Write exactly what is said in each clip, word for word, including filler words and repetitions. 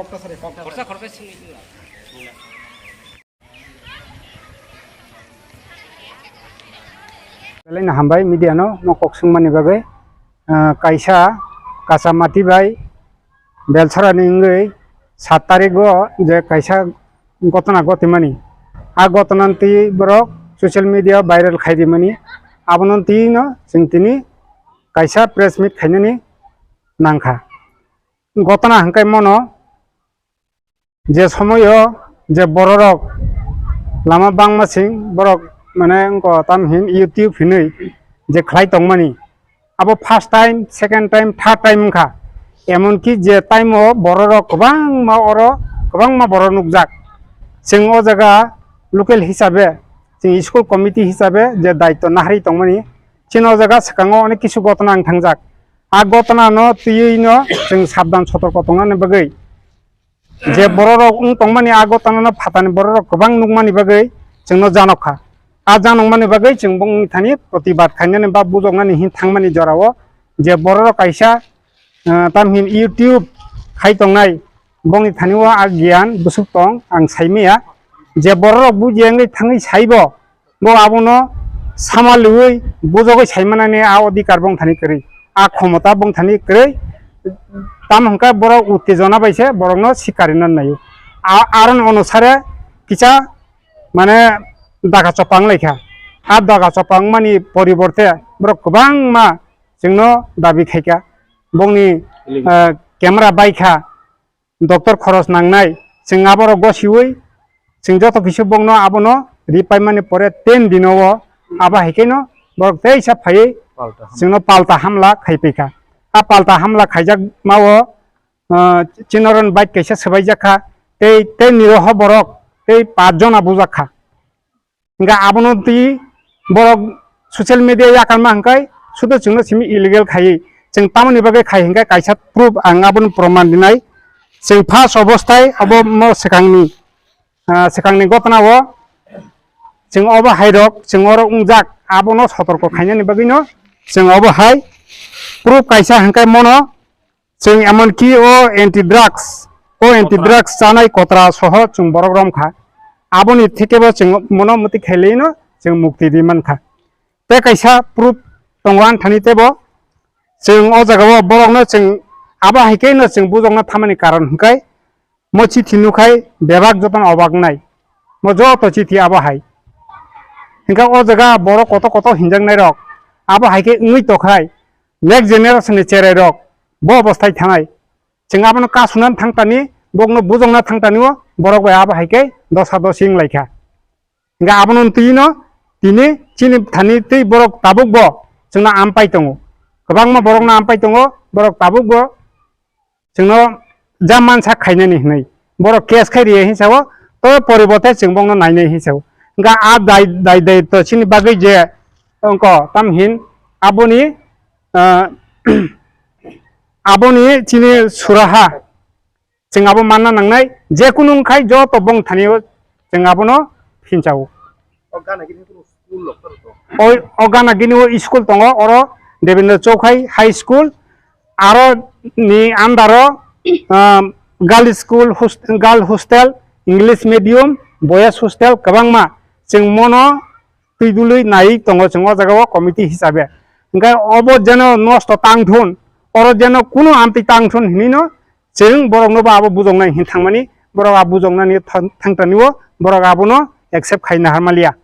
Khorsa khorsa simi. Belai no hambai media no, no kok sungmani bagwi. Ah, kaisa Kachamati bai Belchara ni wngwi sat tarik o je kaisa gotona gotimani, a gotona twi borok social media viral khai rimani, abono twi no chwng tini kaisa press meet khainani nangkha. Gotona hwnkhe mono je somoyo je bororok lama bangma sing borok mane wngkha tam hin YouTube hinwi je khlai tongmani, abo first time, second time, third time wngkha. Emonki je time o bororok kwbangma oro kwbangma borok nukjak. Chwng o jaga local hisabe, chwng school committee hisabe je daityo naharwi tongmani, chini o jaga swkango onek kisu gotona wng thangjak. A gotona no twiwi no chwng sabdan sotorko tongnani bagwi je bororok wng tongmani, a gotana no phatani bororok kwbang nukmani bagwi chwngno janok kha. A janokmani bagwi chwng bongni thani protibad khainani ba bujoknani hin thangmani jorao je bororok kaisa, ah, tamhin YouTube khai tongnai, bongni thani o a giyan bwswk tong ang saimaya. Je bororok bujiya wngwi thangwi saibo, bo abono sama liwi bujogwi saimanani a odhikar bongthani kwrwi, a khomota bongthani kwrwi. Tamo hwnkhe borok uttejona bai se borokno sikarina naio. A-, aron onusare kisa mane daga chopang laikha. A daga chopang mani poriborte borok kwbangma chwngno dabi khaikha. Bongni, eh, camera baikha. Doctor khoros nangnai, chwng aborok gosiwi, chwng joto kisa bongno abono ripaimani pore ten dino o abo hai kheno borok teisa phaiwi palta hamla. Chwngno palta hamla khaipaikha. A palta hamla khaijak mao, ah, chinoron bike kaisa swbaijak kha, tei, tei niroho borok tei paanch jona bujak kha. Hingkha abono twi borok social media yakarma hingkhai sudo chwngno simi illegal khaiwi. Chwng tamoni bagwi khai hingkha kaisa proof ang abono proman rinai. Chwng first obostai obo mo swkangni, ah, swkangni gotona o chwng obo hai rok chwng oro wngjak abono sotorko khainani bagwino chwng obo hai proof kaisa hingkhai mono Chwng emonki o anti drugs, o anti drugs chanai kotra soho chwng borok romkha. Aboni thikebo chwng mono muti khailino chwng mukti di mankha. Tei kaisa proof tongo ani thani teibo chwng o jagao borokno chwng abo hai khe no chwng bujokna thamani karon hwnkhe mo chithi nukhai bebak jotono obak nai. Mo joto chithi abo hai. Hwnkhe o jaga borok koto koto hinjaknai rok abo hai khe wngwi tokhai. Next generation ni cherai rok bo obostai thanai. Chwng abono kasunani thangtani, bokno bujokna thangtani o borok bai abo hai khe dosa dosi wng lai kha. Hingkhe abono twi no tini chini thani tei borok tabuk bo chwngno ampai tongo. Kwbangma borokno ampai tongo, borok tabuk bo chwngno ja mansa khainani hinwi. Borok case khai riya hinsa o, to poribote chwng bokno nainai hinsa o. Hingkhe a dai, dai, dai to chini bagwi je wngkha, tam hin aboni, ah, aboni chini suraha chwng abo manna nangnai, je kunu wngkhai joto bong thani o chwng abono phinsa o. O gana gini kunu school rok tong? O, o gana gini o school tongo, oro Devendra Chowkhai High School, aro ni under o, um, girl school, host-, girl hostel, English medium, boys hostel kwbangma. Chwng mono twi dului nai tongo chwng o jaga o committee hisabe. Hingkhe obo jeno nosto tang thun, oro jeno kunu amtwi tang thun hinwi no chwng borok no bo abo bujoknai hin thangmani, borok abo bujoknani thang-, thangtani o borok abono accept khai nahar maliya.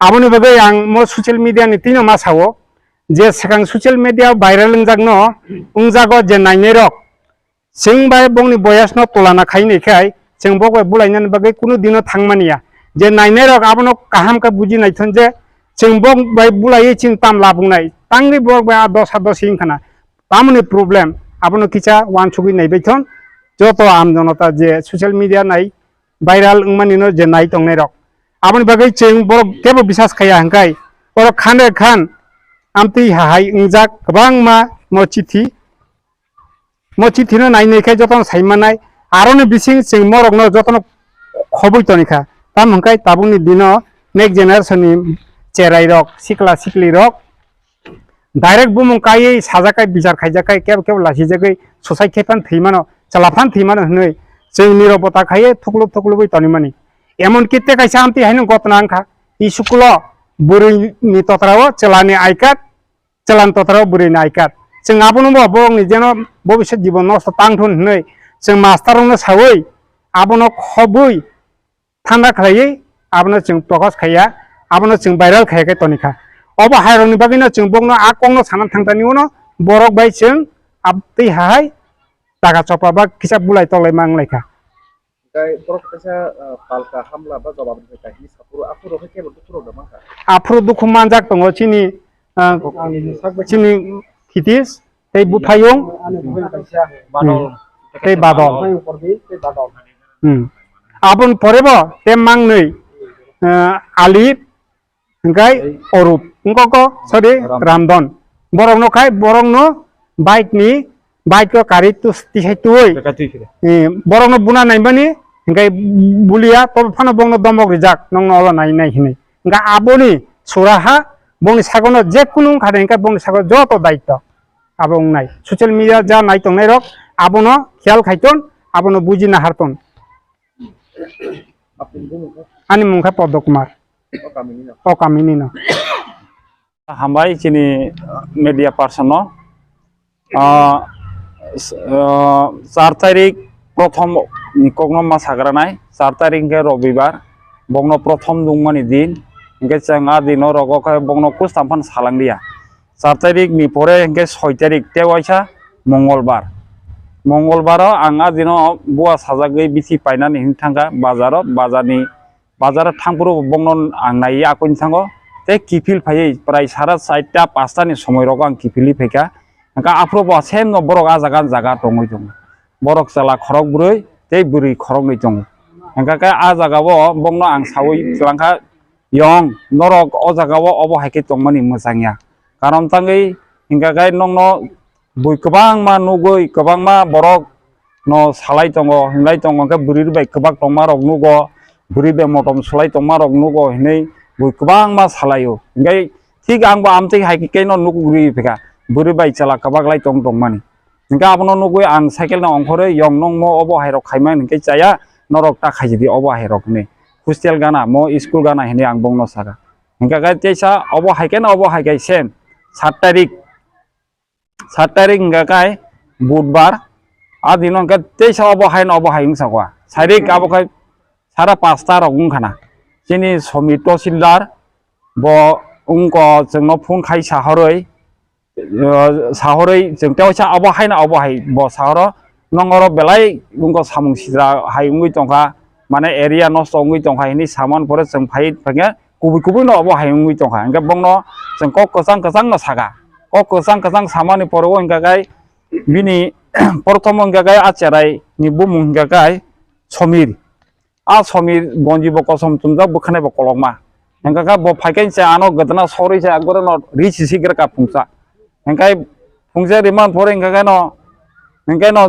Aboni bagwi ang mo social media ni tino ma sao je swkang social media viral wngjakno wngjago je nainai rok. Chwng bai bongni boyas no tulana khai ni khai chwng bok bai bulainani bagwi kunu dino thangmani ya. Je nainai rok abono kaham khe buji naithon je chwng bok bai bulaiwi chini tam labung nai. Tangwi bok bai a dosa dosi wngkha na. Tamoni problem abono kisa uansugwi naibaithon joto am jonota je social media nai viral wngmani no je nai tongnai rok. Aboni bagwi chwng borok kebo bisas khaiya hwnkhe oro khan re khan amtwi hahai wngjak kwbangma mo chithi. Mo chithino nai nai khe jotono sai manai, aroni bising chwng morokno jotono khobwi toni kha. Tamo hwnkhe tabukni dino next generation ni cherai rok, sikla sikli rok direct bumung kaiwi sajak kai, bichar khaijak kai, kebo kebo lasijagwi suicide khe phan thwi mano, chwla phan thwi mano hwnwi Chwng nirobota khaiwi thuklub thuklubwi tonimani. Emon ki tei kaisa amtwi haino gotna wngkha. School o bwrwi ni totra o chwla ni I card, chwla ni totra o bwrwi ni I card. Chwng abono bo borok ni jeno bobiswt jibon nosto tang thun hinwi chwng master rok no sawi abono khobwi thanda khlaiwi abono chwng prokash khaiya, abono chwng viral khaiya khe tonikha. Obo hai rok ni bagwi no chwng bokno a kok no sana thang thani uno borok bai chwng abtwi hai taka chopra ba kisa bulai toklai ma wnglaikha. Tei borok kaisa, ah, palka hamla ba jobab rwkha kahini saphuru aphuru khe kebo dukhu rok da mankha. Aphuru dukhu manjak tongo chini, ah, chini Khitish tei buphayung. Badol. Hmm. Tei badol. Badol. Hmm. Aboni pore bo tei mangnwi, ah, Alip, hingkai Orup, wngkoko, sorry, Ramdon. Borokno khai, borokno bike ni, bike o kari tus-, tisai tui. Beka tui khe. Eh, borokno buna naimani, hingkai bulia, tobo phano bongno domok rijak, nongno olo nai nai hinwi. Hingka aboni suraha, bongni sagono je kunu wngkha de, hingka bongni sago joto daityo. Abo wngnai. Social media ja nai tongnai rok, abono khiyal khai ton, abono buji nahar ton. Ani mung kha Padma Kumar. O kami ni no. O kami ni no. Hambai chini media person no. Ah, s-, ah, char tarik prothom ni kokno ma sagranai, char tarik hingke Robibar, bongno prothom dungmani din, hingke chwng a dino rogo khe bongno kustam phan salang liya. Char tarik ni pore hingke soi tarik tei waisa Mongolbar. Mongolbaro ang a dino bua sajagwi bithi painani hin thangkha bazaro, bazarni, bazaro thangphuru bongno ang naiwi akuni thango tei kiphil phaiwi prai sara charta pasta ni somoi rogo ang kiphilwi phaikha. Hingke aphuru bo same no borok a jaga jaga tongwi tongo. Borok chwla khorok bwrwi tei bwrwi khoroknwi tongo. Hingke khe a jaga o bongno ang sawi twlangkha. Yong, norok o jaga o obo hai khe tongmani mwchang ya. Karon tangwi hingka khe nokno bui kwbangma nugwi, kwbangma borok no salai tongo, hinlai tongo, hingke bwrwi bai kwbak tongma rok nugo, bwrwi bai motom sulai tongma rok nugo hinwi bui kwbangma salai o. Hingke thik ang bo amtwi hai khe no nugwi phika, bwrwi bai chwla kwbak lai tong tongmani. Hingke abono nugwi ang cycle no ongkhorwi yong nongmo obo hai rok khaimani hingke chaya norok ta khaisidi obo hai rok hinwi. Hostel gana mo school gana hinwi ang bongno saka. Hingke khe teisa obo hai khe no obo hai khe same sat tarik, sat tarik hingke khe budbar a dino hingke teisa obo hai no obo hai wngsa kha. Sairik abo khe sara pasta rok wngkha na. Chini Somir Tosildar bo wngko chwngno phone khai sahorwi, o, sahorwi chwng tei waisa obo hai na obo hai bo sahoro nong oro belai wngkha samung sitra hai wngwi tongkha, mane area nosto wngwi tongkha hinwi saman pore chwng phai phaiya kubui kubui no obo hai wngwi tongkha. Hingke bongno chwng kok kwchang kwchang no saka, kok kwchang kwchang samani pore o hingka khe bini porthomo hingka khe a cherai ni bumung hingka khe Somir. A Somir gonji bo kosom chumjak, bwkhanai bo kolokma. Hingka khe bo phaikhe se ano gwdana sorwi se ekbare no ri sisi gra ka phungsa. Hingkai phungsa riman pore hingka khe no, hingkai no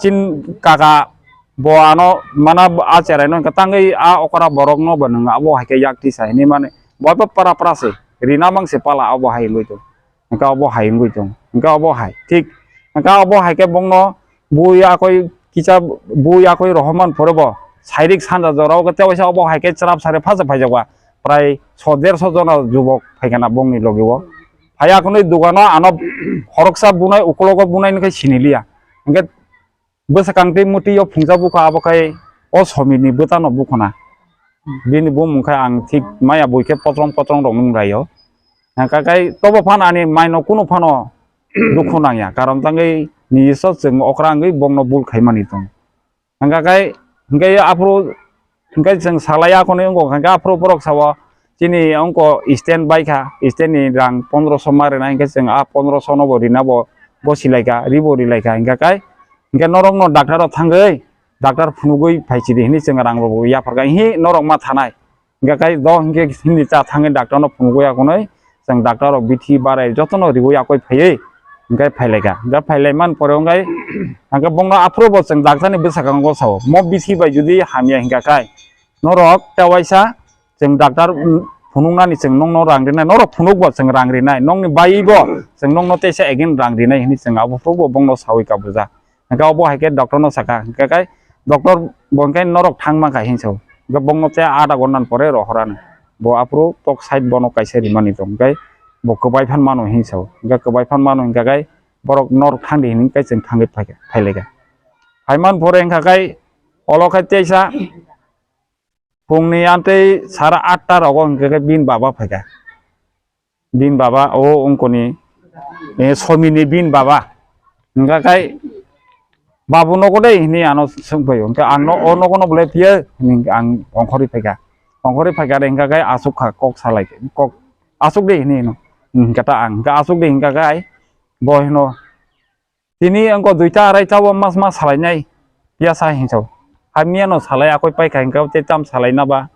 chin kaka bo ano mana a cherai no hingka tangwi a okra borok no bo nung abo hai khe yak tisa hinwi mani bo para para se rina mang se pala abo hai wngwi tong. Hingke obo hai wngwi tongo. Hingke obo hai, thik. Hingke obo hai khe bongno bui akoi kisa bui akoi rohorman phuru bo sairik sanja jora o khe tei waisa obo hai khe chwrap sari phaisa phaijakba. Prai so derso jona jubok phaikha na bongni logi o. Phai akhonwi dogano ano khoroksa bunai, ukologo bunai hwnkhe siniliya. Hingke bwsakang tei mwtwi o phungsa bukha, abo khai o Somirni bwtano bukhuna. Bini bumung khai ang thik maya bui khe potrong potrong rok nung rai o. Hingka khai tobo phano ani mai no kunu phano dukhu nangya, karon tangwi nijiso chwng okra wngwi bongno bul khaimani tongo. Hingka khai, hingke aphuru Hingke chwng salai akhonwi wngkha khe aphuru borok sao, chini wngkha stand bai kha, stand ni rang pondroso ma rwna, hingke chwng a pondroso no bo rina bo, bo silaikha, ribo rilaikha, hingka khe, hingke norok no doctor o thangwi, doctor phunugwi phai sidi hinwi chwng rang rok bo yapharkha, hi norok ma thanai, hingka khe do hingke himni cha thangwi doctor no phunugwi akhonwi, chwng doctor rok bithi barai jotono riwi yakwi phaiwi hingke phailaikha. Hingke phailaimani pore hingke, hingke bongno aphuru bo chwng doctor ni bwskango sao, mo bithi bai jodi hamya hingka khe norok tewaisa chwng doctor, mm, phunuknani chwng nokno rang rinai, norok phunukbo chwng rang rinai, nokni baibo chwng nokno teisa again rang rinai hinwi chwng aphuru bo bongno sawi kabujak. Hingke obo hai khe doctor no saka, hingke khe Doctor bo hwnkhe norok thang mankha hinwi sao. Hwnkhe bokno tei adha ghonta ni pore rohor anw. Bo aphuru tok side bono kaisa rimani tong. Hwnkhe bo kwbai phan mano hinwi sao. Hwnkhe kwbai phan mano hwnkha khe borok norok thang di hinwi khe chwng thangwi phaikha, phailaikha. Phaiman pore hwnkha khe olo khe teisa phungni amtwi sara atta rogo hwnkha khe bini baba phaikha. Bini baba o wngkoni, eh, Somini bini baba. Hwnkha khe, "Babu nogo de?" hinwi ano swngphaio. Hwnkhe ang no, "O nogo no bolai phiya?" hinwi ang ongkhorwi phaikha. Ongkhorwi phaikha de hwnkha khe aswk kha kok salai, kok aswk de hinwi hino. Hwnkhe ta ang, hwnkhe aswk de hwnkha khe bo hino, "Tini wngkha duita araita o mas mas salainai, piyasa hinwi sao. Hamya no salai akoi paikha hwnkhe tei tam salaina ba?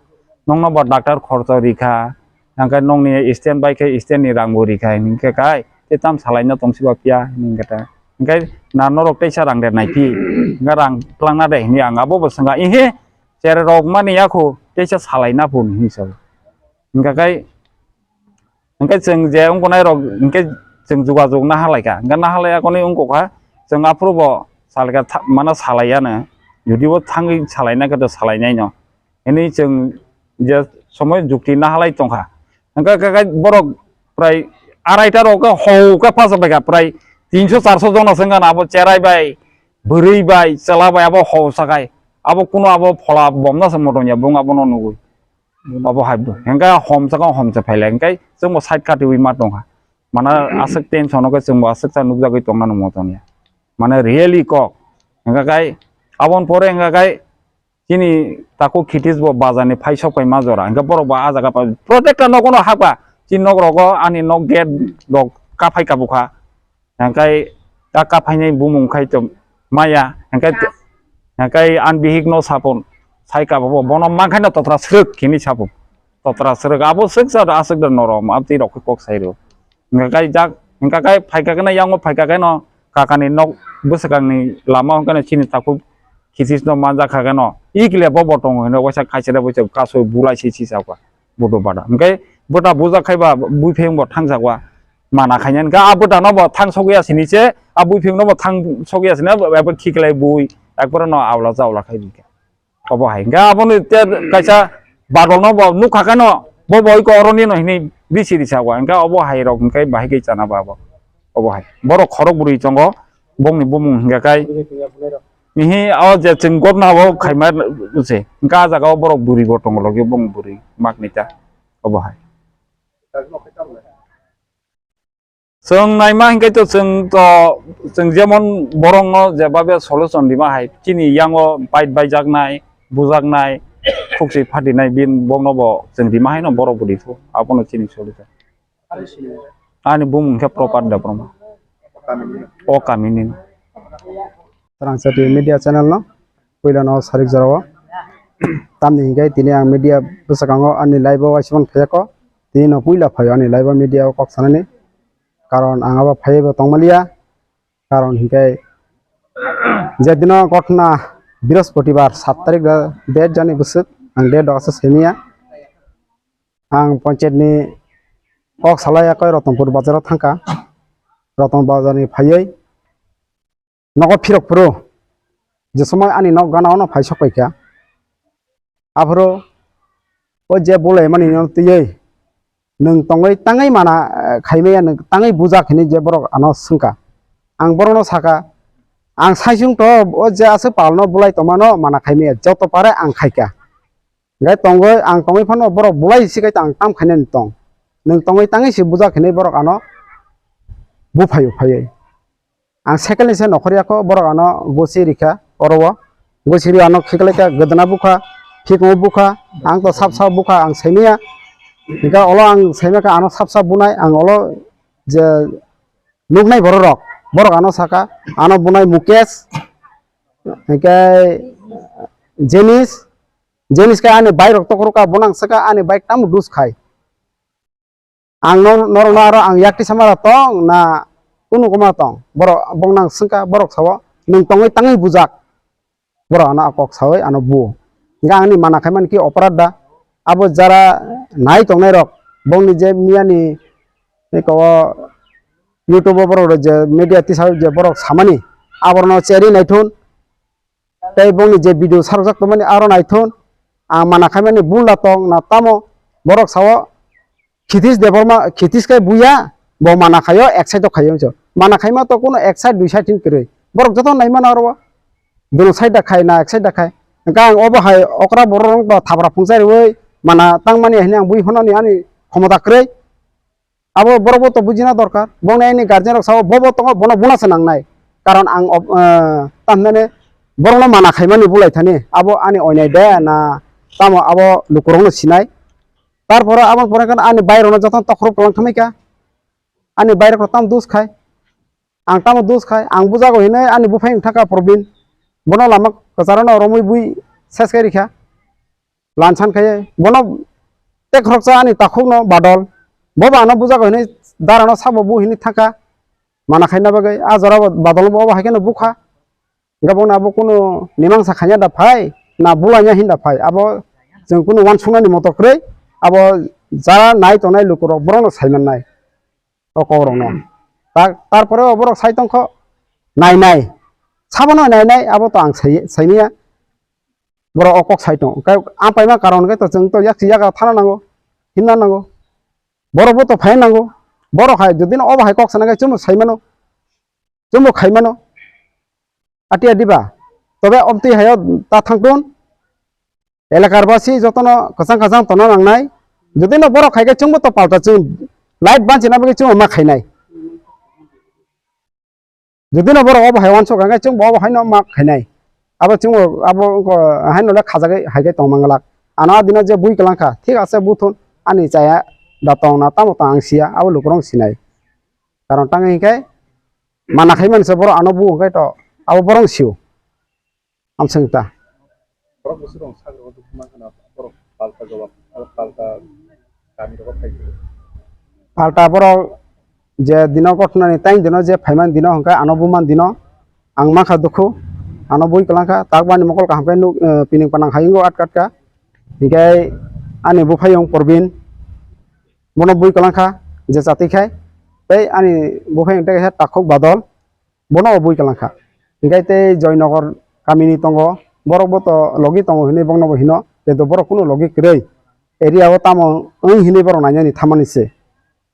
Nokno bo doctor khorcho rikha, hwnkhe nokni stand bai khe stand ni rang bo rikha, hwnkhe kai tei tam salaina tongsi ba piya," hinwi hwnkhe ta. Hwnkhe na norok teisa rang de naiphi, hwnkhe rang twlangna de hinwi ang abo bo swngkha, "Ihe, cherai rok mani yakho teisa salaina phun," hinwi sao. Hwnkhe kai Hwnkhe chwng je wngkha nai rok hwnkhe chwng jogajog naha lai kha. Hwnkhe naha lai ya konwi wngkha kha, chwng aphuru bo salai kha tha-, mano salai ya no. Jodi bo thangwi salai na khe to salai nai no. Hwnwi chwng je somoi jukti naha lai tong kha. Hwnkhe khe, khe borok prai araita rok khe hou khe pha sa pai kha, prai tinso charso jona se wngkha na abo cherai bai, bwrwi bai, chwla bai abo hou sa khai. Abo kuno abo phola bomna se motom ya bung abono nugwi. Obo hai bo. Hwnkhe hom saka hom se phailai, hwnkhe chwngbo side katiwi ma tongkha. Mana aswk tension o khe chwngbo aswk cha nukjagwi tongna no motom ya. Mane really kok. Hwnkhe kai aboni pore hwnkhe kai chini takhuk Khitish bo bazar ni phai sok pai ma jora. Hwnkhe borok bo ah jaga pa protector nogo no hakba. Chini nok rogo ani nok gate rok kaphai kabukha. Hwnkhe ta kaphainai bumung khai to maya, hwnkhe, hwnkhe an bihik no sapon, sai kabo bo, bono mankhaino totra srwk hini sapon, totra srwk, abo swk sa aswk da norom, abtwi rok khe kok sai rw. Hwnkhe jak, hwnkhe kai phaikha khe no, yango phaikha khe no, kakani nok bwswkangni lama hwnkhe no chini takhuk Khitish no manjak kha khe no, ikle bo bo tongo hino, waisa khaisere bo kaso bulai si si sakha. Budo bada. Hwnkhe bwta bujak khai ba buipheng bo thangjakwa. Mana khainani hwnkhe a bwta no bo thang sogwi asini se, a buipheng no bo thang sogwi asini, abo khiklai bui, ekbaro no aula chaula khai bikha. Obo hai. Hwnkhe aboni te kaisa badol no bo nukha khe no, bo bo iko oroni no hini bisi risa wa. Hwnkhe obo hai rok hwnkhe bahai khe chana ba bo. Obo hai. Borok khorok bwrwi tongo, bongni bumung hwnkhe kai. Mihi o je chwng gotna o khaima se. Hwnkhe a jaga o borok bwrwi bo tongo logi bong bwrwi makni ta. Obo hai. Chwng naima hwnkhe to chwng to chwng jemon borokno jebabe solution rima hai chini yango bike baijaknai, bujaknai, khukchwi phatinai bin bokno bo chwng rima haino borok bo rithu abono chini solution. Ani bumung khe Propat Debbarma. O kamini. Twrangsa T V media channel no puila no sarik jorao. Tamni hwnkhe tini ang media bwskango ani live o waisukmani phaiya kho. Tini no puila phaio ani live o media o kok sanani. Karon ang abo phaiwi bo tongmaliya. Karon hwnkhe je dino kothna Brihospatibar sat tarik da date jani bwswk ang date rok aswk simiya. Ang ponchayat ni kok salai ya koi Rotonpur bazar o thangkha. Roton bazar ni phaiwi nogo phirok phuru je somoi ani nok gana ono phai sok paikha. Aphuru o je bolai mani no twiwi nwng tongwi tangwi mana, eh, khaimaya nwng tangwi bujak hinwi je borok ano swngkha. Ang borokno sakha, ang saisung to o je aswk palno bolai tongmano mana khaimaya joto pare ang khaikha. Hwnkhe tongwi, ang tongwi phano borok bolai si khe ang tam khainani tong. Nwng tongwi tangwi se bujak hinwi borok ano buphaio phaiwi. Ang cycle ni se nokhorya kho, borok ano gosi rikha oro o. Gosi ri ano khiklaikha, gwdana bukha, phikungo bukha, ang to sap sap bukha, ang saimaya. Hwnkhe olo ang saimakha ano sap sap bunai, ang olo je nuknai borok rok, borok ano saka, ano bunai Mukesh, hwnkhe Jenis, Jenis khe ani bike rok tokrok ka, bono ang saka ani bike tamo dus khai. Ang nor-, norokno aro ang yak tisa mara tong na kunu koma tong? Borok bokno ang swngkha, borok sao, "Nwng tongwi tangwi bujak." Borok ano a kok sawi ano buo. Hwnkhe ani mana khaimani khe operate da. Abo jara nai tongnai rok, bokni je miyani eko o YouTube o borok rok je media tisa je borok samani, aborokno cherwi naithun. Tei bongni je video sarokjak tongmani aro naithun, ang mana khaimani bul da tong na tamo, borok sao Khitish Debbarma, Khitish khe buya, bo mana khaio, ek side o khaio hinwi. Mana khaima to kuno ek side, dui side hin kwrwi. Borok joto naimano aro o. Duno side da khai na, ek side da khai. Hwnkhe ang obo hai okra borok rok to thabra phungsa riwi mana tangmani hwnwi ang bui hwnani ani khomota kwrwi. Abo borok bo to bujina dorkar. Bongni ani guardian rok sao bobo tongo, bono buna se nangnai. Karon ang ob-, eh, tamhinani borokno mana khaimani bulai thani. Abo ani oinai de na tamo abo lukurokno sinai. Tarpore aboni pore khe ani bairokno jotono tokhorok tonglang thangwi kha. Ani bairokno tamo dos khai. Ang tamo dos khai. Ang bujago hinwi ani buphai wng thangkha Probin. Bono lama kwcharano romwi bui ses khai rikha. Lansan khai bono tek khoroksa ani takhukno Badol. Bo ba ano bujago hinwi darano sabo bu hinwi thangkha. Mana khaina bagwi a jora Badolno bo obo hai kheno bukha. Hingke bono abo kunu mimangsa khaina da phai, na bulaina hin da phai, abo chwng kunu uansuknani moto kwrwi, abo jara nai tongnai lukurok borokno sai mannai, o kokrokno. Ta-, tarpore o borok sai tongkho, nai nai, sabono nai nai, abo to ang sai, saimanya, borok o kok sai tong. Hingke ang paima karon hingke to chwng to yak si yak thana nango, hinna nango, borok bo to phai nango, borok hai jodi no obo hai kok sana khe chwngno sai mano, chwngno khai mano. Ati adi ba? Tobe omtwi hayo ta thangtun. Elakar basi jotono kwchang kwchang tona nangnai. Jodi no borok khai khe chwngbo to palta chwng life banchina bagwi chwngbo ma khainai. Jodi no borok obo hai uansuk kha khe chwngbo obo haino ma khainai. Abo chwngbo abo wngkha haino le khajagwi hai khe tong manglak. Ano adino je bui kwlang kha, thik ase buthun ani chaya da tong na tamo tong ang siya, abo lukurok sinai. Karon tang hinkhe mana khai manse borok ano bu hwnkhe to abo borok sio. Amswng ta. Borok bwswk rok sakni o dukhu mankha na borok palta jawab, abo palta kami rogo phai. Palta borok je dino gothnani tang dino je phaiman dino hwnkhe ano buman dino ang mankha dukhu, ano bui kwlangkha, tak bani mokol kaham khe nuk, eh, pining panang hayungo atka atka. Hinkhe ani buphayung Porbin, bono bui kwlangkha je chati khai, tei ani buphayung tei kaisa takhuk Badol, bono bo bui kwlangkha. Hinkhe tei Joynagar kamini tongo, borok bo to logi tongo hinwi bokno bo hino, kintu borok kunu logi kwrwi. Area o tamo wng hinwi borok nainani thamani se.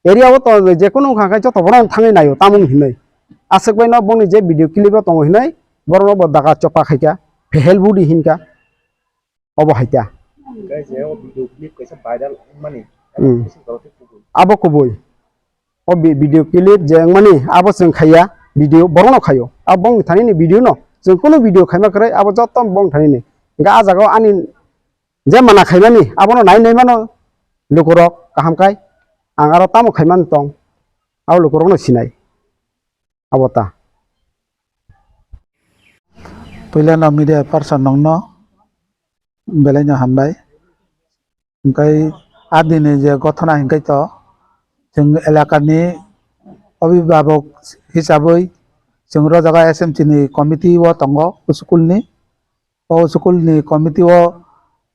Area o to je kunu wngkha khe joto borok thangwi naio tamo wng hinwi. Aswk bai no bongni je video clip o tongo hinwi borok no bo daga chopa khaikha, phehel budi hinkha. Obo hai ta. Hingke je o video clip kaisa viral wngmani, Hmm. Bwswk jora tei kubui. Abo kubui. O bi-, video clip je wngmani abo chwng khaiya, video borokno khaio. Abo bongni thani ni video no chwng kunu video khaima kwrwi, abo joto bong thani ni. Hingke ah jaga o ani je mana khaimani abono nai nai mano lukurok kaham kai. Ang aro tamo khaimani tong, abo lukurokno sinai. Abo ta. Puila no media person nongno belai no hambai. Hingke adini je gothona hingke to chwng elakani obhibhabok hisabwi chwng ro jaga S M C ni committee o tongo school ni. O school ni committee o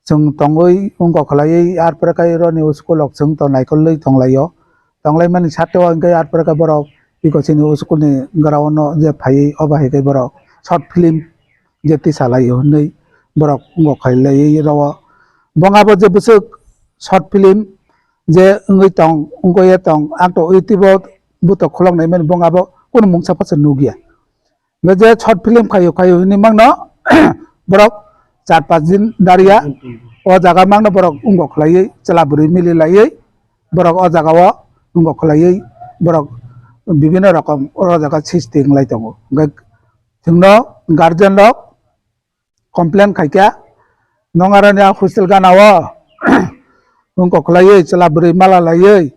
chwng tongwi wngkok khlaiwi, ar pore khe roni school rok chwng to naikolwi tonglaio. Tonglaimani sate o hwnkhe ar pore khe borok iko chini school ni ground o je phaiwi, obo hai khe borok short film je tisalaio hwnwi borok wngkok khlaiwi rwo. Bongabo je bwswk short film je wngwi tong, wngkhe tong, ang to YouTube o bwtwi khulok naimani bongabo kunu mungsa phasa nukya. Hingke je short film khaio, khaio hinwi mangno, borok char panch din daria, o jaga mangno borok wngkok khlaiwi, chwla bwrwi mili laiwi, borok o jaga o wngkok khlaiwi, borok bibinno rokom o jaga sisti wnglai tongo. Hingke chwngno guardian rok complain khaikha, nong aroni a hostel gana o wngkok khlaiwi, chwla bwrwi mala laiwi,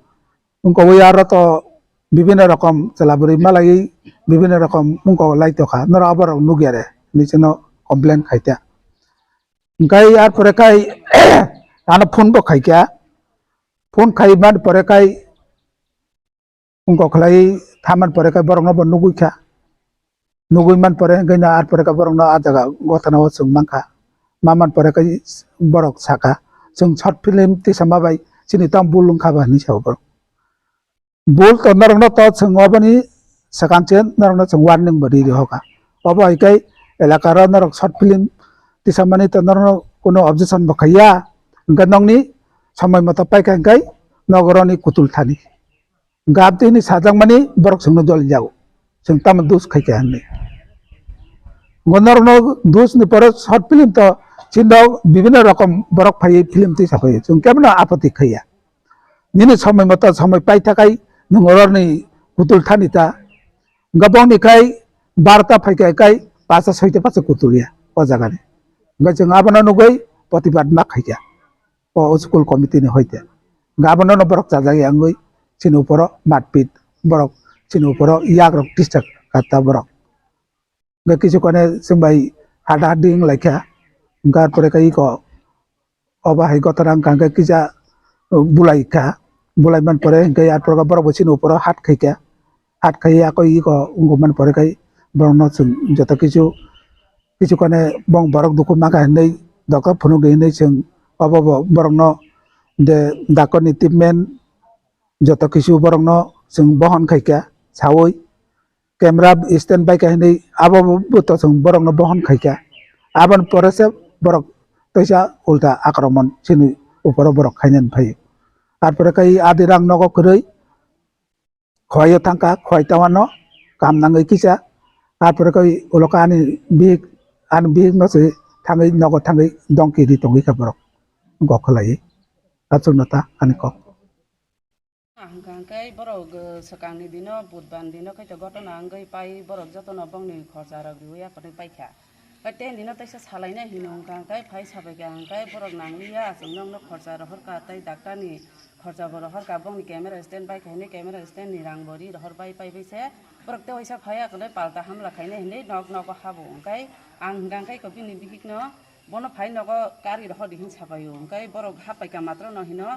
wngkok wi aro to bibinno rokom chwla bwrwi malaiwi bibinno rokom wngkok lai tokha, norok aborok nukya de hinwi chwngno complain khaikha. Hingke ar pore khai ano phone bo khaikha, phone khai man pore khai wngkok khlai thaman pore khai borokno bo nugwi kha, nugwi man pore hingke no ar pore khai borokno ah jaga gothana o chwng mankha, ma man pore khai borok sakha, "Chwng short film tisa ma bai chini tamo bul wngkha ba," hinwi sao borok. Bul to norokno to chwng oboni swkang se norokno chwng warning bo ri rihokha. Obo hai khe elaka ro norok short film tisamani to norokno kuno objection bo khaiya, hwnkhe nokni somoi moto paikha hwnkhe nogoroni kutul thani. Hwnkhe abtwi hwnwi sajakmani borok chwngno jolijago, chwng tamo dos khaikha hwnwi. Hwnkhe norokno dos ni pore short film to chini rok bibhinno rokom borok phaiwi film twi saphaiwi, chwng kebono apoti khaiya. Nini somoi moto somoi paithakai nwng oroni kutul thani ta. Hwnkhe bongni khai barota phaikha khai pasta soita pasta kutul ya o jagani. Hwnkhe chwng abono nugwi protibad ma khaikha o school committee ni hoite. Hwnkhe abono no borok chajak ya wngwi chini uporo matpit borok chini uporo yak rok disturb kha ta borok. Hwnkhe kisu kone chwng bai hada hadi wng lai kha. Hwnkhe ar pore khe iko obo hai gotara wngkha hwnkhe kisa bulai kha. Bulai man pore hwnkhe ar pore borok bo chini uporo hat khai kha. Hat khai ya koi iko wngkha man pore khai borok no chwng joto kisu kisu kone bong borok dukhu ma kha hinwi dokha phunuk di hinwi chwng obo bo borok no de dakor ni treatment joto kisu borok no chwng bohon khai kha sawi. Camera stand bai kha hinwi abo bo to chwng borokno bohon khaikha. Aboni pore se borok teisa ulta akromon chini uporo borok khainani phaio. Ar pore khe adi rang nogo kwrwi khwlaio thangkha, khwlai tawano kam nangwi kisa. Ar pore khe ulo khe ani bihik, ani bihikno se thangwi nogo thangwi dongki ri tongwi kha borok gok khlaiwi. Achukno ta ani kok. Hwnkha hwnkhe borok, uh, swkangni dino, budbar dino khaito gotona wngwi pai borok jotono bongni khorcha rok riwi yapharwi paikha. Pai ten dino teisa salainai hino hwnkha hwnkhe phai sabaikha hwnkhe borok nangliya, chwng nokno khorcha rohorkha tei daktarni khorcha bo rohorkha, bongni camera stand bai khainai camera stand ni rang bo ri rohor bai pai bai se borok tei waisa phaiya kwlai palta hamla khainai hinwi nok nogo habo hwnkhe ang hwnkha hwnkhe ko bini bihikno Bono phai nogo gari rohor di hin sabaio, hwnkhe borok haphaikha matro no hino,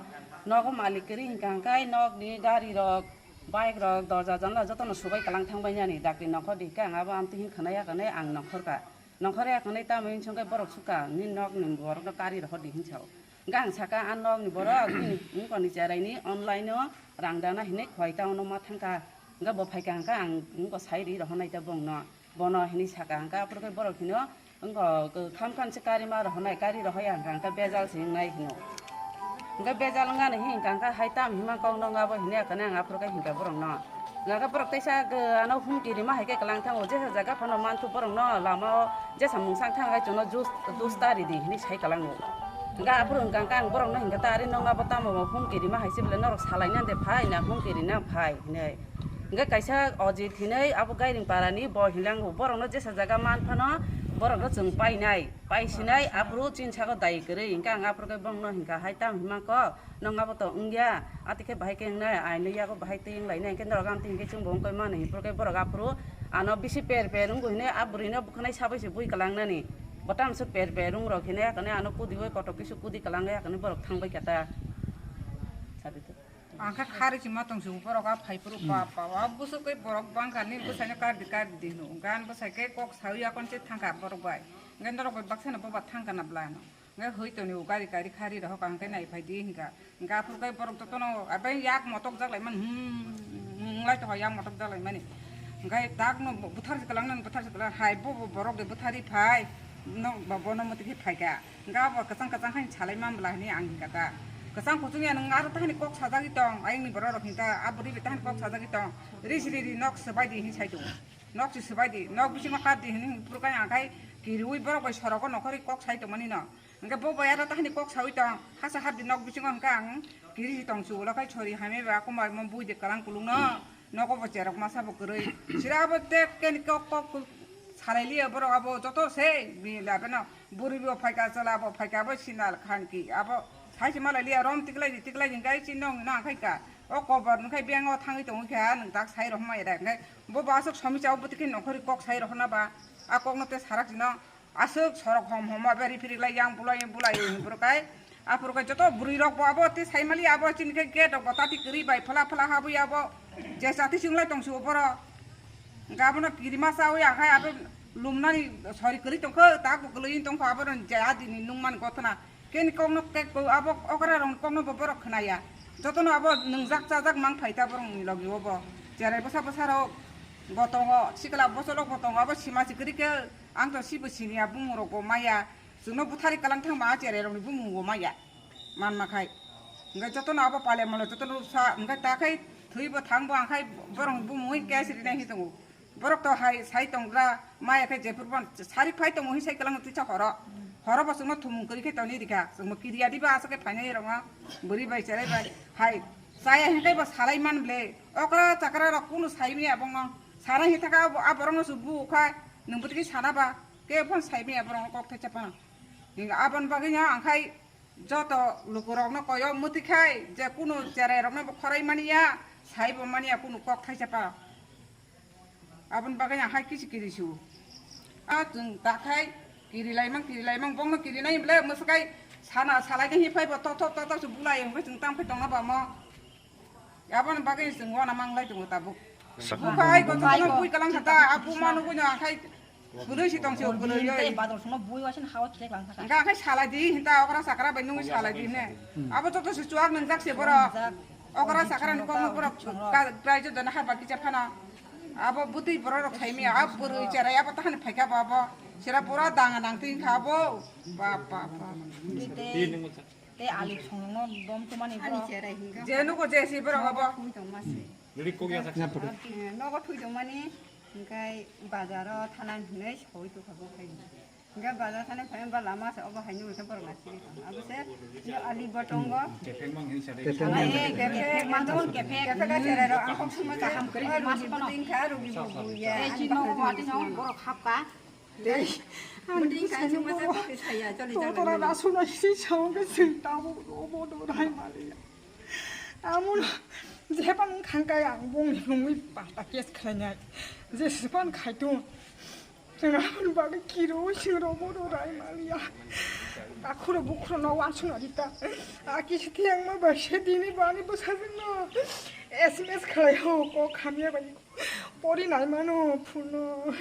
nogo malik kwrwi hwnkha hwnkhe nokni gari rok, bike rok, dorja janla jotono subai kalang thangbai nani, dakti nongkhor di hwnkhe ang abo amtwi hin khwnaya hwnwi ang nongkhorkha, nongkhorya hwnwi tamo hinsongkhe borok sukha, nini nokni borokno gari rohor di hin sao, hwnkhe ang sakha a nokni borok bini wngkoni cheraini online o rang dana hinwi khwlai ta ono ma thangkha, hwnkhe bo phaikha hwnkhe ang wngkha sai ri rohornai ta bongno. Bono hinwi sakha hwnkhe, aphuru khe borok hino, wngkha, kham khan se kari ma rohornai, kari rohoya hwnkha hwnkhe bejal se wngnai hino. Hwnkhe bejal wngnani hini hwnkha hwnkhe hai tam hima kok nokna bo hinwi khe ang aphuru khe hinkha borokno. Hwnkha khe borok teisa, ano humki rima hai khe kwlang thango, jesa jaga phano manthu borokno lama o jesa mungsa wngkha hwnkhe chwngno jus, jus ta ridi hinwi sai kwlango. Hwnkha aphuru hwnkha hwnkhe ang borokno hinkha ta ari nokna bo tamo bo humki rima hai se belai norok salaina de phai na humki rina phai hinwi. Hwnkhe kaisa Ojit hinwi abo Gairing parani bo hinlango, borokno jesa jaga man phano borokno chwng painai, paisinai, aphuru chini saka dai kwrwi. Hwnkhe ang aphuru khe bongno hinkha hai, tamo hima kok, nokna bo to wngya, atikhe bahai khe wngnai, aino yago bahai twi wnglainai, hwnkhe norok amtwi hinkhe chwngbo wngkoi mano, hiphuru khe borok aphuru ano bisi per per wngwi hinwi a bwrwino bwkhanai sabai se bui kwlangnani, bo tamse per per wng rok hinwi, hakhwni ano kudi bai kotok kisu kudi kwlangwi hakhwni borok thangbai kha ta. Ang khe khari chima tong si borok a phai phuru pa pa a bwswk tei borok bang kha nini bwsai no kar di kar di hino, hwnkhe ani bwsai khe kok sawi akon se thang kha borok bai, hwnkhe norok bai baksa no boba thang kha na bwlai no, hwnkhe hoi toni o gari gari khari rohor kha hwnkhe nai phai di hwnkha, hwnkhe aphuru khe borok joto no abai yak motok jak lai mani, hmm, hmm, lai tong kha yak motok jak lai mani, hwnkhe tak no bwthar se kwlang nang bwthar se kwlang hai bo bo borok de bwthari phai no bo bono mwtwi khe phai kha. Hwnkhe abo kwchang kwchang hai salai man bwla hinwi ang hwnkha ta. Kwchang kuchung ya nwng aro tahani kok sajagwi tong, ayangni borok rok hwnkha a bwrwi bai tahani kok sajagwi tong. Ri siri ri nok swbai di hinwi sai tongo. Nok se swbai di, nok bisingo kap di hinwi phuru khe ang khai kiriui borok bai sorogo nokhorwi kok sai tongmani no. Hwnkhe bo bai aro tahani kok saui tong, hasa hap di nok bisingo hwnkhe ang kiri si tong su ulo khai sori hamya ba kumbai mo bui de kwlang kulung no. Nogo bo cherok masa bo kwrwi. Sira abo te keni kok kok salai liya borok abo joto se bini labe no. Bwrwi bo phaikha, chwla bo phaikha, abo sinal khanki, abo saisi malai liya, rom tiklai di, tiklai di, hwnkhe chini nong nang khaika. O kobor hwnkhe beng o thangwi tongwi kha, nwng tak sai rohormai da, hwnkhe bo bo aswk somicha o bwtwi khe nongkhorwi kok sai rohorna ba, a kokno te sarak chino, aswk sorok hom hom ma beri phiri lai yang bulai bulai hwnwi borok kai, aphuru khe joto bwrwi rok bo abo te sai mali abo chini khe gate rok bo tati kwrwi bai phala phala habwi abo je chati chwng lai tong si o borok. Hwnkhe abono kirima chawi ang khai abo lumnani sori kwrwi tongkha, tak bo kwlwi tongkha, abono je adini nungmani gothona. Keni kokno kek bo abo okra rokni kokno bo borok khnaya. Jotono abo nwngjak chajak mang phai ta borokni logi o bo. Cherai bwsa bwsa rok bo tongo, sikla bosol rok bo tongo, abo sima si kwrwi khe ang to sibo siniya bumung rok bo maya. Chwngno buthari kalang thangma a cherai rokni bumung bo maya. Manma khai. Hwnkhe jotono abo pale molo jotono sa hwnkhe ta khai thwibo thangbo ang khai borokni bumung hwn case rinai hi tongo. Borok to hai sai tongra maya khe jephuru ban sari phai tongo hwn sai kalang twi cha horo. Horo bo chwngno thumung kwrwi khe toni rikha. Chwngno kiriya diba aswk khe phainai rokno bwrwi bai cherai bai. Hai chaya hwnkhe bo salai man ble. Okra chakra rok kunu sai maya bongno. Sana hi thaka a borokno su bu kha. Nwng bwtwi sana ba. Khe phon sai maya borokno kok thai cha phano. Hinga aboni bagwi no ang khai joto lukurokno koyo mwtwi khai je kunu cherai rokno bo khorai mani ya, sai bo mani ya kunu kok thaisa pa. Aboni bagwi ang hai kisi kiri su. A chwng ta khai kiri laimang kiri laimang bongno kiri nai ble mwswk kai sana salai de hi phai bo tothop tothop su bulai hwnkhe chwng tam khai tongna ba mo. Aboni bagwi chwng uana manglai tongo tabuk. Sak- Bukhai gothono bui kalang kha ta, a buma nugui no akhai bwlwi si tong se bwlwi oi. Badal sono bui wasin hawa khilek lang kha. Engka akhai salai di hinta okra sakra bai nungui salai di ne. Abo joto se chuak nungjak se borok. Okra sakra ni kokno borok ka-, krai jo dana haba kicha phano. Abo bwtwi borok rok saimi a bwrwi cherai abo tahani phaikha bo abo. Sera pura danga nang twi kha abo. Bap, bap, bap. Tei ali songno bom tumani borok. Je nugo je si borok abo. Nogo thwi tongmani, hingkai bazaro thanani hinwi sawi tukha bo khai. Hingkai bazar thani phai ba lama se obo hai nugui khe borok nasi. Abo se ali bo tongo. Kephek mang hinwi sa de. Kephek mang. Kephek mang, kephek. Kephek ka sere ro ang kok sima kaham kri mas kono. Tingkha rugi bu bu ya. Tei chini nogo mati no borok hapka. Tei, ang bwtwi kaisa masa kopi saya, choli choli. Tora rasu na si sao ke sing tabo, obo do rai mali. Amun, jepan khangkai ang bong ni bongwi pata kes khlainai. Je sipan khaitu. Sing amun bagwi kiro, sing robo do rai mali ya. Akhuro bukhuro no wan suna dita. Aki siti ang ma ba se dini bani bo sajin no. S M S khlai ho, ko khamya bai. Pori nai mano, phone no.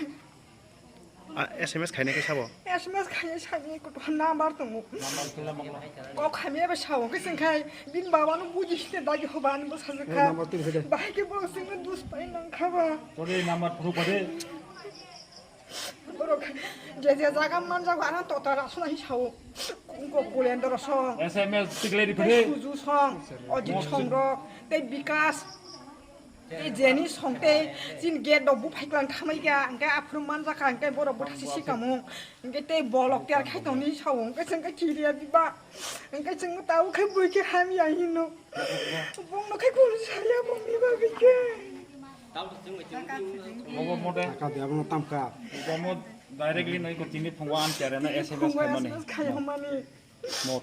A, S M S khainai khe sabo? S M S khainai sani kotor number tongo. Kok khamya bai sao, khe sengkhai, bini baba no buji sine dagi hoba ani bo sajak kha. Number twi khe de. Bahai khe bo sengno dus pai nang kha ba. Tore number phuru pade. Borok je je jaga manjago ano tota rasuna hi sao. Ko Kulendra song. S M S tikle di pade. Suju song, Ajit song rok, tei Bikas. Tei jeni song tei chini gate rok buphai klang thamai kha, hingke aphuru manjak kha, hingke borok bwthasi sikamung, hingke tei bolok ter khai tongni sao, hingke chwng khe kiriya diba, hingke chwng tabo khe bui khe hamya hino. Bongno khe kunu saya bongni bagwi khe. Obo mode. Taka de abono tamkha. Obo mo directly noi ko tini phungo an kere na S M S khai mani. Khai mani. Mo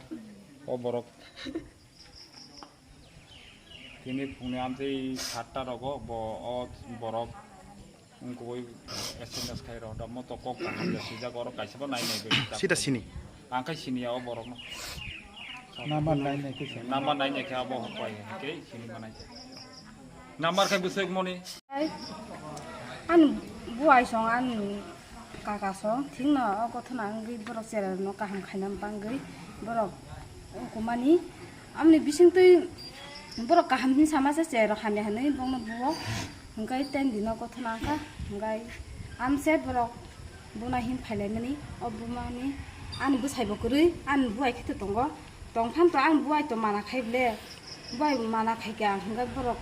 o borok. Tini phungni amtwi satta rogo bo o borok wngkukwi S M S khai rw da mo to kok kaham le swijak oro kaisa bo nai nai bai. Sida sini. Ang khai sini ya o borok no. Number nai nai khe sini. Number nai nai khe abo hok pai khe sini manai. Number khai bwswk moni. Ani buai song ani kaka song thikno o gothona wngwi borok cherai no kaham khaina bangwi borok ungkumani amoni bisingtwi borok kaham hinwi sama se cherai rok hamya hinwi bongno buo hwnkhe ten dino gothona wngkha hwnkhe amse borok buna hin phailaimani o bumani ani bwsai bo kwrwi ani buai khe tongo tongphano to ani buai to mana khai ble buai mana khai kha hwnkhe borok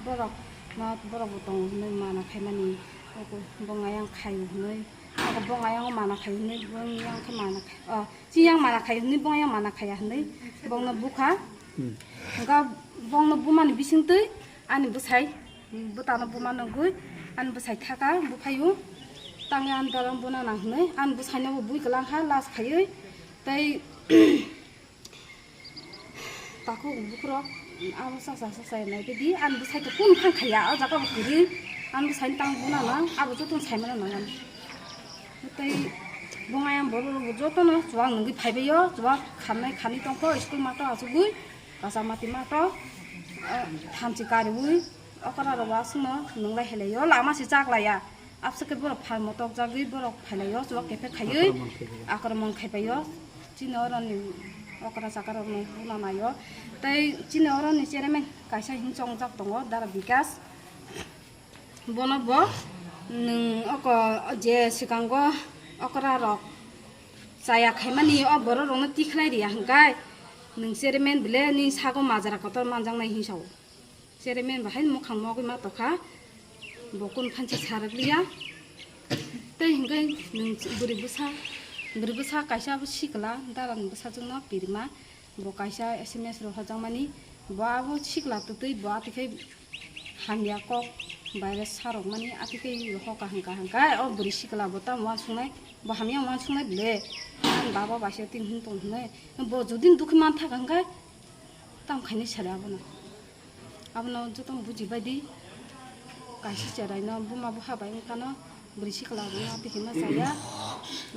borok no borok bo tongo hinwi mana khaimani. Oko bongayang khaio hinwi, oko bongayang mana khai hinwi, bongayang khe mana khai, o, chiyang mana khai hinwi, bongayang mana khaiya hinwi, bongno bukha. Hwnkha bongno bumani bisingtwi ani bwsai, bwtano buma nugwi, ani bwsai thaka buphaio, tangwi ani dorong buna nang hinwi, ani bwsaino bo bui kwlangkha, last khaiwi, tei, Takhuk bukhurok abo sasa sasa nai bidi ani bwsai to kun phang khaiya o jaga bo kwrwi ani bwsai tang buna nang abo joto sai mano nang ani. Tei bongayang borok rok bo joto no chuwak nungwi phaibai o chuwak khamnai khanwi tongkho school mato achugwi kacha mati mato thamchi kariwi okora rok bo aswkno nunglai helaio lama se chaklaiya. Abswk khe borok phalmo tokjagwi borok phailaio, chuwak kephek khaiwi akromon khaipaio. Chini oroni okra chakrokno buna naio. Tei chini oroni chairman kaisa hinwi chongjak tongo, Dara Bikas. Bono bo nwng oko je swkango okrarok Chaya khaimani o borok rokno tikhlai riya hwnkhe nwng chairman bile nini sago majra kotor manjaknai hinwi sao. Chairman bahai mukhang mogwi ma tokha, bo kun phansa sarwk liya. Tei hwnkhe nwng bwrwi bwsa, bwrwi bwsa kaisa bo sikla, darani bwsajwkno pirima, bo kaisa S M S rok hojakmani, bo abo sikla twtwi bo atwkhe hamya kok baire sarokmani, atwkhe hoka hwnkha hwnkhe o bwrwi sikla bo tamo uansuknai, bo hamya uansuknai bwle, ani baba baisa tini hwn tong hwnwi, bo jodi dukhi manthaka hwnkhe tamo khainai sari abono. Abono jotono bujibai di. Kaisa cheraino buma bupha bai wngkha no, bwrwi sikla rokno twi hima chaya.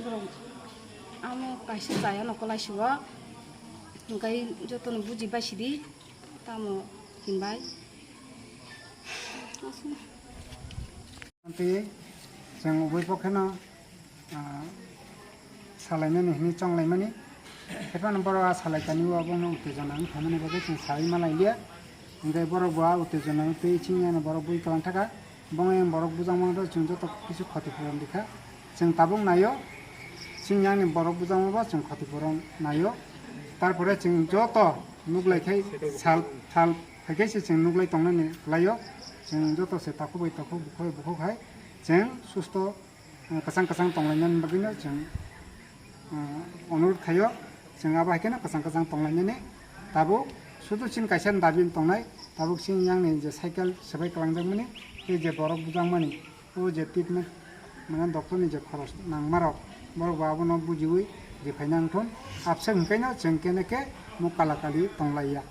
Borok amo kaisa chaya no kwlai sio. Hwnkhe jotono bujibai sidi. Tamo hinbai. Tei chwng ubui pokhe no ah, salainani hwnwi chonglaimani. Haiphano borok a salai tani o, abono uttejona wng phaimani bagwi chwng saui ma lai liya. Hwnkhe borok bo a uttejona wng twi chini ano borok bui kwlang thaka. Bo yang borok bujangma rok chwng joto kisu khoti puron rikha. Chwng tabuk naio, chini ani borok bujangma bo chwng khoti puron naio. Tarpore chwng joto nuklai khai sal thal hai khe se chwng nuklai tongnani kwlaio. Chwng joto se takhuk bai takhuk bukhuk bai bukhuk hai chwng susto kwchang kwchang tonglainani bagwino chwng, uh, onurot khaio, chwng abo hai kheno kwchang kwchang tonglainani. Tabuk sudu chini kaisa dabi tongnai, tabuk chini yangni je cycle swbai kwlangjakmani, tei je borok bujakmani, o je treatment, mane doctor ni je khoros nangmarok, borok bo abono bujiwi je phaina wngthun, absent hwnkhaino chwng kene khe muk kala kali tonglaiya,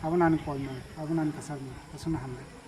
abono ani koimung, abono ani kwchangmung, aswkno hambai.